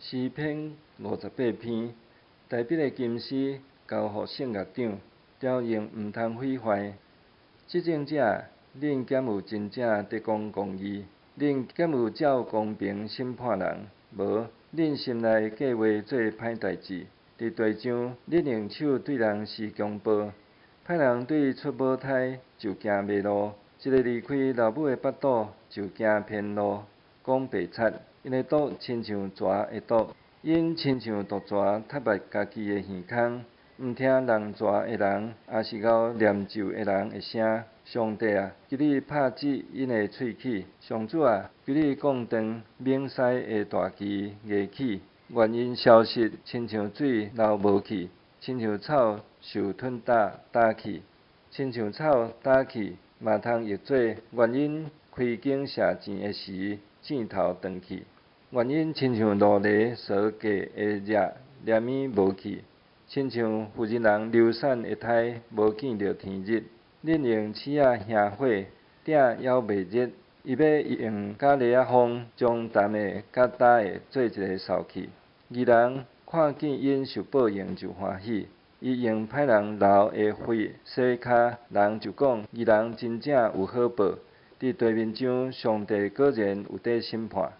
詩篇58篇，大衛的金詩交予聖樂長，調用毋通毀壞。執政者，恁敢有真正佇講公義？恁敢有照公平審判人？無，恁心內計劃做歹代誌。佇地上，恁用手對人施強暴，歹人對出母胎就行迷路，一个離開老母的腹肚就行偏路，講白賊，𪜶的毒親像蛇的毒，𪜶親像毒蛇插入家己的耳孔，毋聽弄蛇的人，抑是𠢕念咒的人的聲。上帝啊，求你拍折𪜶的喙齒！上主啊，求你降斷猛獅的大枝牙齒，願𪜶消失，親像水流無去，親像草受吞打打去，親像草打去，嘛通譯做願𪜶開弓射箭的時，箭頭斷去。願𪜶親像路犁所割的葉連物無去，親像婦人人流產的胎無見著天日。恁用刺仔燃火，鼎猶未熱，伊欲用加犁仔風將澹的佮焦的做一个掃去。義人看見𪜶受報應就歡喜，伊用歹人流的血洗跤，人就講義人真正有好報。佇地面上，上帝果然有佇審判。